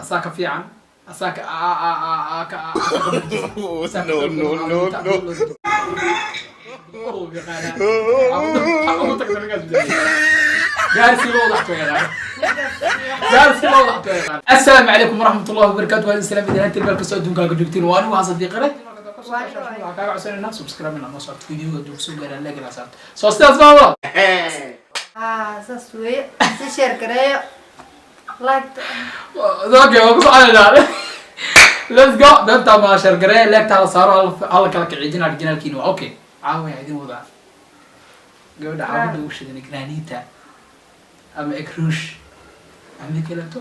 Asaa ka fiican, asaa ka ka No, no, no, no. No. Gaarsi loo wadaxto yaqaan, gaarsi loo wadaxto yaqaan. Assalaamu calaykum waraxmat ullahi wabarakaatu. Waa idin salaam idin meel kastoo adduunkaaga joogtiin. Waa anigu waxaan sadiiqare. Waxaan kaaga codsanaynaa subscribe inaa noo saarto, videoga hadduu kusoo gaaraa like inaa saarto. Soo sidaas baa walaal. Haa, saas weeye. Si share gareeyo, like. Okay, waan ku soconaynaa. Let's go. Danta ma share gareeya, like-ta hala saaro, hala kala kiciyo channelkiina waa okay. Caawa ayaa idin wadaa gabadha xaafadda ugu shidan, Granita ama Ekrush ama kaleeto.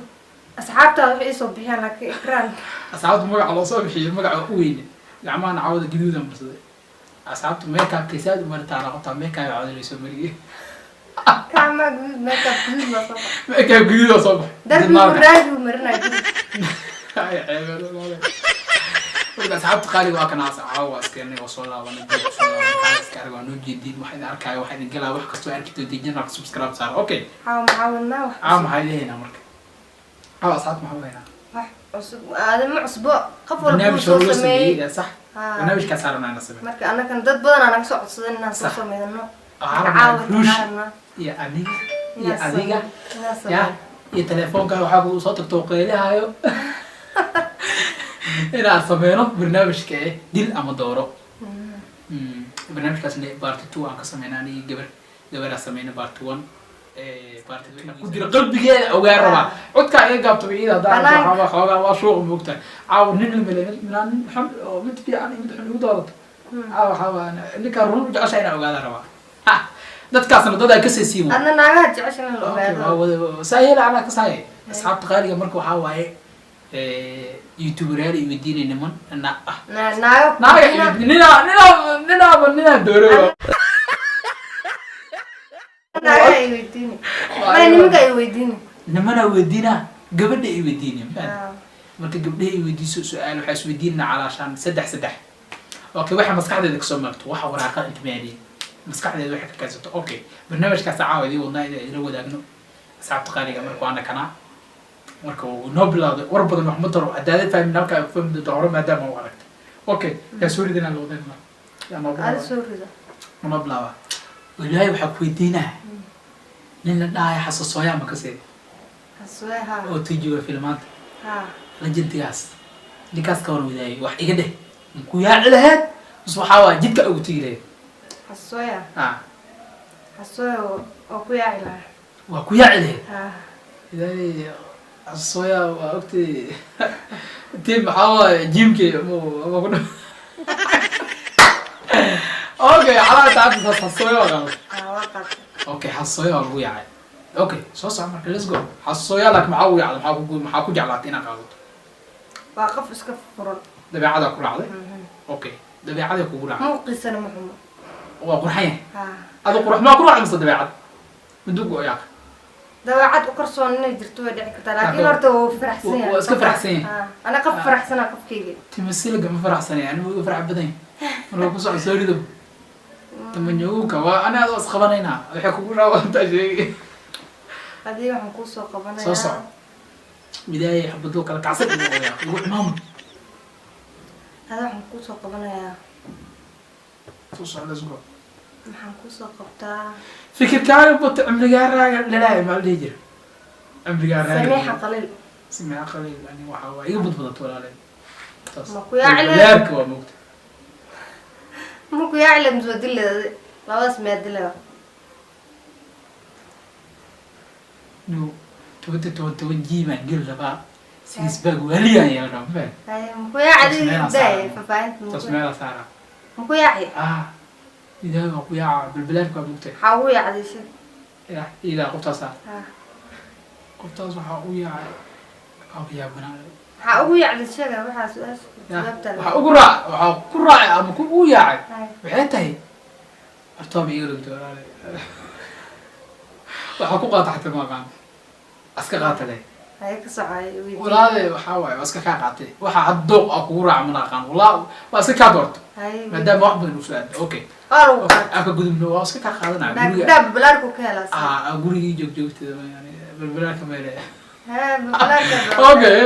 Asxaabtaada waxay iisoo bixiyaan, laakiin Ikraan. Asxaabta magaca loo soo bixiyo, magaca u weyne. Gacmahana cawada gaduuda marsaday. Asxaabta makeupkay saad u maritaana qabtaa, makeup cawada laysoo mariyey. Gacmaha guduud, makeup guduud baa soo baxay. Makeup gaduuda soo baxay. Darbigu raagi marinaya guduud. Ay, ceebeen walaalahay. Marka asxaabta qaaliga waa kanaas. Caawa waa iskeenay, waa soo laabanay, dib soo laabanay. Kaas iska arag, waa noo jeedin wax idin arkaayo, wax idin galaa, wax kastoo arki doontiin. Channelka subscribe saar, okay? Caawa maxaa wadnaa wax? Caawa maxaa leeyahnaa marka? Caawa asxaabta maxaa weynaa? Wax cusub aadama cusbo, qof walba uu Barnaamij soo hore loo sameeyey. sameeyey, sax. Haa. Barnaamijkaas rabnaa ina sameeyo. Marka annagan dad badan aa naga soo codsadan inaan soo sameydano. Waxaan Marka rabnaa caawa Ruush waxaan rabnaa iyo aniga iyo inaan adiga inaan ya sameeyo. Iyo telefoonka waxaa ku soo tagto qeylihayo inaan sameyno barnaamijka dil ama dooro. Barnaamijkaasna part two aan ka sameyna. Anigi gabar gabaraa sameyna part one, part two ku jira qalbigeeda ogaa rabaa. Codkaa iga gaabtaba iyada haddaan Banaanka. Waxaa xoogaa waa shuuq moogtahay. Caawa nin la melay minaa, nin xun oo mid fiican iyo mid xun igu doorato. Caawa waxaa waa ninkaan run u jeceshahay inaan ogaada rabaa. Ha, dadkaasna dad ay kasii siin. Adna naagaha jecesha in la Okay, waa ogaado. Saayela anaa ka saayay. Asxaabta qaaliga, marka waxaa waaye youtuberyaal iyo weydiinay niman na ah. Naaga. Naaga nina nina ninaaba ninaa dooro. Naaga ay weydiini maya, nimanka ay weydiini. Nimanaa weydiinaa, gabadha ay weydiinay. Ah. Marka gabdhaha ay weydiiso su-aal, waxaa isweydiinaa calaashaan saddex saddex. Okay, waxa maskaxdeeda kasoo maagto, waxa waraaqada inta maadiyay maskaxdeeda waxay ka keensato. Okay, barnaamijkaas caawa idiin wadnaa inaan idila wadaagno, asxaabta qaaliga. Marka waana kanaa. Marka uu noo bilowday, war badan wax ma daro. Haddaada fahmin halkaa ku fahmi doonto hore maadaama u aragtay. Okay, yaa soo ridinaa la wadayna, yaa noo Adi bilaaba? Soo rida. Noo bilaaba. Ilaahay, waxaa ku weydiinaa nin la dhahayo xasasooyaa ma kasee? Haswee, haa. Oo tujiga filmaanta. Haa. Legendigaas, ninkaas ka waran wadaayay, wax iga dheh. Maku yaaci lahayd mise waxaa waaya jidka ugu tegi lahayd? Hasweya. Ah. Hasweya oo ku yaaci lahaa. Waa ku yaaci lahayd? Haa. Ilaahay, xasasooyaa waa ogtay tiim maxaa waaye jimki ama ku okay calaa taata saas xasasooya waa qalad. Haa, waa qaatay. Okay, xasasooya waa lagu yaacay. Okay, soo soco marka, let's go. Xasasooya laakiin maxaa ugu yaacday? Maxaa ku jeclaatay inaad qaadato? Waa qof iska furan. Dabeecadaa ku raacday. Okay, dabeecaday kugu raacday. Muuqiisana ma xumo. Waa qurxan yahay. Haa. Adu qurux maa ku raacday mise dabeecad midugu yaaq? Dabeecad u qarsoon inay jirto way dhici kartaa, laakiin horta wuu faraxsan yahay. Waa iska faraxsan yahay. Haa, ana qof faraxsana qofkayga. Timasiliga ma faraxsanay, anigu iga farax badan yahay. Marka ku soco, soo rido tamanyowka. Waa ani adoo isqabanaynaa, waxay kugu raawantaa sheegi. Adiga waxaan kuusoo qabanayaa. Soo soco widaayay, xabadoo kala kacsan igu oyaa igu imaam. Adiga waxaan kuusoo qabanayaa. Soo soco, let's go. Maxaan kuusoo qabtaa? Fikirkaaga bata, cimrigaa raaga dhalaaya maa la dhihi jira, cimrigaa raaga. Samiixa Qaliil. Samiixa Qaliil ani waxa waa iga badbadato walaalay taas. Ma ku yaaci lahayd? Leerka waa moogta. Ma ku yaaci lahayd mise waa dileeda? Labadaas miyaa dileeda? No, 20 toban toban jiimaan geli rabaa, six pack waaliyaan yeelan rabaa, ma fahamtay? Haye, ma ku yaaci? Taas Adiga meelaa daaya saaran. faahfaahinta ma Taas ku meelaa saaraa. Ma ku yaaci? Ah, ilaahay, waa ku yaaca. Balbalaarka waa moogtay. Maxaa ugu yaacday shir? Ya ilaa qoftaasa. Ha. Qoftaas waxaa u yaacay, waa ku yaabanaa. Maxaa ugu yaacday sheega, waxaa su-aasha Ya, jawaabta. Waxaa ugu raac, waxaa ku raacay ama ku ugu yaacay Haye. waxay tahay horta waaba iga dhogto walaale. Waxaa ku qaata xataa ma aqaan, aska qaata leh. Haye, ka socay weydii. Walaale, waxaa waaye waa iska kaa qaatay. Waxaa had dooq ah kugu raaca mana aqaan walaa, waa iska kaa doorto. Haye. Maadaama wax badan usoo aado, okay. Waa lagu qaatay. Aan ka gudubno, waa iska kaa qaadanaya guriga. Gabdhaha babalaarku ka helaa. Ah, gurigii joog joogtada yani balbalaarka meele. Haa, babalaarka. Okay,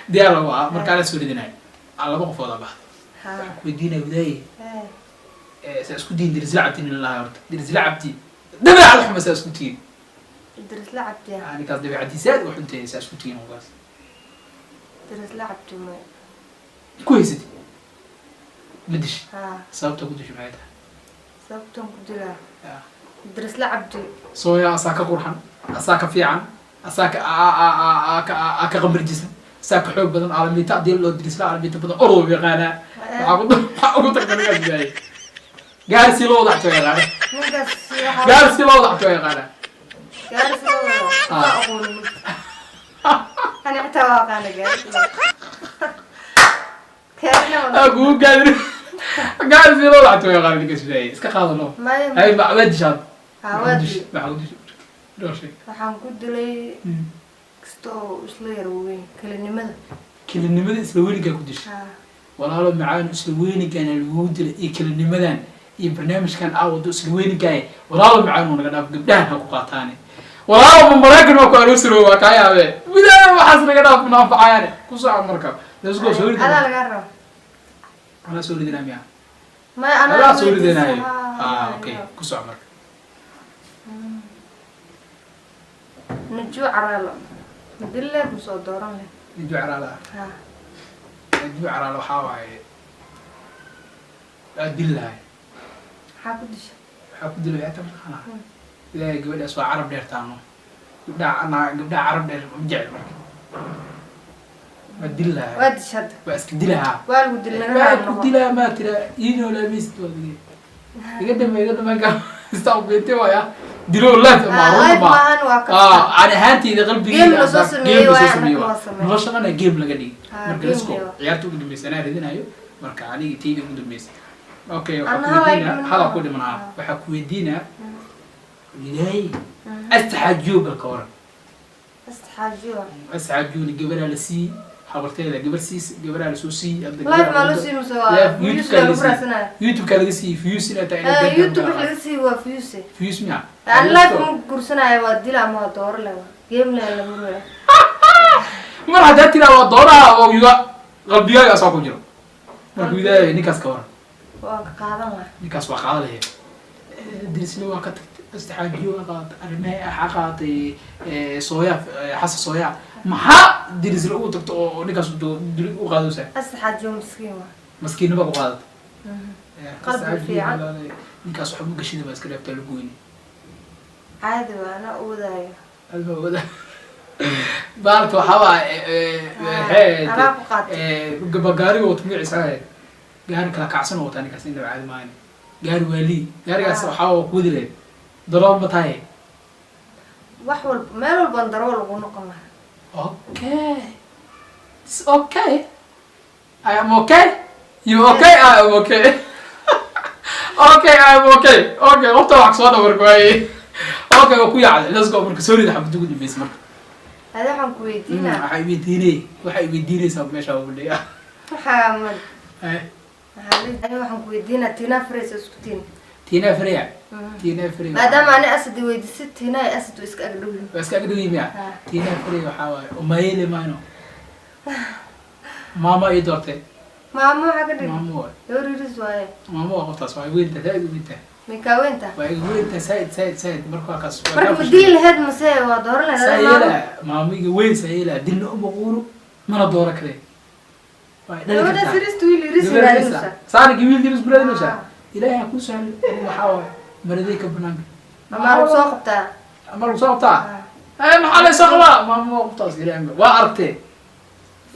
diyaar waa markaa la soo ridinayo laba qof wada baxda. Haa. Waxaan ku weydiinaya wadaayey, Haa. saa isku diin Dirisla Cabdi nin lahaa horta, Dirisla Cabdi dabeecad xuma saa isku tihiin? Dirisla Cabdi ah. Ninkaas dabeecadiisa aad u xuntahay, saa isku tihiin ugaas? Dirisla Cabdi may. Ku haysatid ma dishi? Haa. Sababta ku dishi maxay tahay? Sababtan ku dilaa. Ya. Dirisla Cabdi. Sooya asaa ka qurxan, asaa ka fiican, asaa ka ka qambarjisan, asaa ka xoog badan, caalamiinta haddii loo Dirisla caalamiinta badan ordow yaqaanaa. Waxaa ku waxaa ugu tagta ninkaas waaye gaari si loo wadaxto yaqaana. Ninkaas waxaa Gaari si loo wadaxto yaqaana. Gaari si loo wado. Ah. Waa aqoonin. Ani xitaa waa aqaana gaari si loo wado. Gaarina wado. Kugu gaadin gaari si loo wadaxto yaqaana ninkaas waaye, iska qaadano. Maya. Hay, ma waa dishaad? Haa, waa dilay. Maxaa ku dishay? Dhowr shay. Waxaan ku dilay kasta oo isla yar weyn kelinimada. Kelinimada, isla weligaa ku dishay? Haa. Walaalo macaan, isla weynigana lagugu dilay iyo kelinimadan iyo barnaamijkan aawado isla weynigaaye. Walaalo macaan, uu naga dhaaf, gabdhahan ha ku qaataane. Walaalo, ma Maraykan waa ku aroosiro, waa kaa yaabee gudaha waxaas naga dhaaf, munaafacayaane ku soco. Marka let's go, soo Adaa ridina. Lagaa raba. Anaa soo ridinaa miya? Maya, anaa Adaa soo weydiisay. ridinaayo. Haa, Ah, okay, ku soco marka. Najuu Caraalo ma dili leed masoo dooran leh? Najuu Caraala? Haa. Najuu Caraala waxaa waaye waa dili lahay. Maxaa ku disha? Waxaa ku dilay waxay mataqaanaa, ilaahay gabadhaas waa carab dheer taano, gabdhaha anaa gabdhaha carab dheer ma jecel, marka waa dili lahay. Waa disha hadda. Waa iska dilahaa. Waa lagu dilay, naga Waa raali ku noqo. dilaa maa tira ii noolaamaysid, waa dile iga dambe, iga dambe ka istaqbeente waaya dilo life ma Ah, runta life ma maahan, waa kaftan. Ah, ani ahaanteyda qalbigeyga Game lasoo sameeyey game lasoo waaye, sameeyey annaga waa. waa sameeyey. Nolosha dhana game laga dhigay. Ah, Marka game let's go. waa. Ciyaarta ugu dambeysa anaa ridinayo, marka aniga teyda ugu dambeysa. Okay, waxaa Anna ku hal ay weydiinaa dhiman. halaa ku dhimanaa. Ah. Waxaa ku weydiinaa ilaahay astaxaajiyo balka waran. Astaxaajiyo. Astaxaajiyona gabaraa la siiyey, habarteeda gabar siis, gabaraa lasoo siiyey hadda. Live Gabaraa maa loo wado. siiyey mise waa Live, views YouTube-ka loogu laga siiyey. raadsanaya? YouTube-ka laga siiyey views inay tahay inay Ah, been YouTube baan wax laga siiyey waa views. Views miya? Aan live ma guursanaayo, waa dila ama waa dooro leh, waa game leh lagu ruyaa. Mar haddaa tiraa waa dooraha oo yuga qalbigaaga asaa ku jiro, marka widaaya ninkaas ka waran? Waa ka qaadan lahaa. Ninkaas waa qaadanaya. Dirisle waa ka tagtay, astaxaajiyo waa qaadatay, arrimaha waxaa qaadatay sooya xasa sooya. Maxaa dirisle ugu tagto oo ninkaas u qaadaysaa? Astaxaajiyo miskiin waa. Maskiinaba ku qaadatay. Qalbi Astaxaajiyo fiican. Ninkaas waxba ma gashida, baa iska dhaaftaa lagu weyne. Caadi waa, anaa u wadaayo. Alma wada baalka waxaa waa Anaa ku qaatay. Gaariga wata magaciisa ahayd gaari kala kacsan oo wataa ninkaas, inaba caadi maahan, gaari waalii gaarigaas. Ah. Waxaa waa ku wadi lahayd daroob ma tahay? Wax walba, meel walbaan daroo lagu noqon lahaa. Okay, it's okay, I am okay, you okay, I am okay, okay, I am okay. Okay, qofta wax soo dhabar waaye. Okay, waa ku yaacday. Let's go. Marka soo rida xabad ugu dambeysa marka. Hade waxaan ku weydiinaa. Waxay weydiinay, waxay weydiinaysaa meesha ugu dhiga. Waxaa ma waxaa ani waxaan ku weydiinaa Tina Freys isku tiin. Tina Freya? Tina Freya. Maadaama ani Asad i weydiisid, Tina iyo Asad way iska agdhow yihiin. Waa iska agdhow yihiin miya? Ha. Tina Freya waxaa waaye umayele maano maama ii doortay. Maamo waxaa ka dhig. Maamo waay. Gabar yaris waaye. Maamo waa qoftaas, waa weynta, zaaid u weynta. Minkaa weynta. Waa iga weynta zaaid zaaid zaaid, marka waa kaas waa Marka kaa ma dili lahayd mase waa dooran lahayd adiga maamo? Saayela, maamo iga weyn saayela, dilna uma quuro mana dooro kale. Waa dhali Gabadhaas kartaa. yaristu wiil yaris Gabadha raadinaysaa. yarisa. Saanigi wiil yaris raadinaysaa. Ah. Ilaahay ha kuu sahlo. Waxaa waaye maraday ka banaanka. Ama lagu soo qabtaa. Ama lagu soo qabtaa. Ah. Ee, maxaa la soo qabaa? Maamo waa qoftaas, ilaahay waa aragtee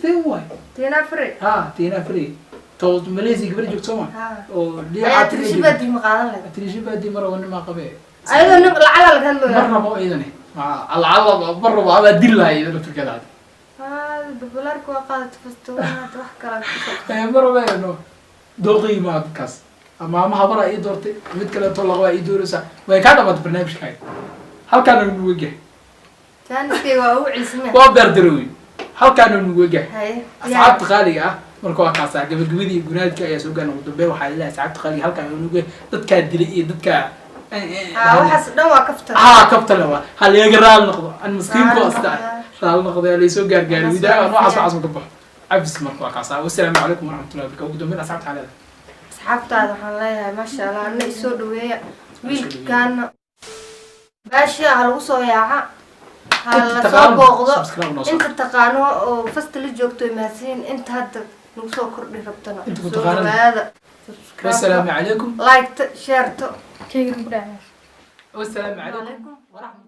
thin waay. Tina Frey. Ha, Tina Frey to Malaysia gabadha joogto ma Ha. oo Ayaa tirishi baa diima qaadan lahayd. Tirishi baadi mar rabo, nimaa qabee. Ayadoo nin lacala laga Mar hadlooya. rabo iyadani alcala mar rabo abaa dil lahay iyada laftirkeeda hadda. Ah, babalaarka waa qaadata fasto wax kale ku soo. Ee, mar rabo no dooqii maa dadkaas ama ama habaraa ii doortay, mid kaleeto laqabaa ii dooraysaa. Way kaa dhamaatay barnaamijkaaga, halkaana nugu egyahay. Jaaniskayga waa ugu ciismeen. Waa beerdarowey, halkaana nugu egyahay. Haye. Asxaabta qaaliga ah, marka waa kaasaa gabagabadii iyo gunaadka ayaa soo gaarna. Ugu dambeyn waxaa leeyahay asxaabta qaaliga, halkaan nugu dadkaa dilay iyo dadkaa Ah, waxaas dhan waa kaftan. Haa, kabtale waa ha leega raali noqdo an maskiinku Raali asta noqdo. Raali noqday, laysoo gaargaaray widaa waxaas, waxaas ma ka baxo. Cabis marka waa kaasaa. Wasalaamu calaykum waraxmatullahi wabarakatu. Ugu dambeyn, asxaabta xaalada. Asxaabtaada waxaan leeyahay, maasha Allah, anna isoo dhaweeya. Wiilkaana baasha ha lagu soo yaaca, ha Inta la soo taqaano, booqdo. Subscribe noo soo. Inta taqaano oo fasta la joogto way mahadsanyihiin. Inta hadda nagu soo kordhi rabtana, Inta ku soo taqaanana. dhawaada. Subscribe, Wasalaamu calaykum. like, share. Keygan ku dhacay. Wasalaamu calaykum Calaykum. waraxmat.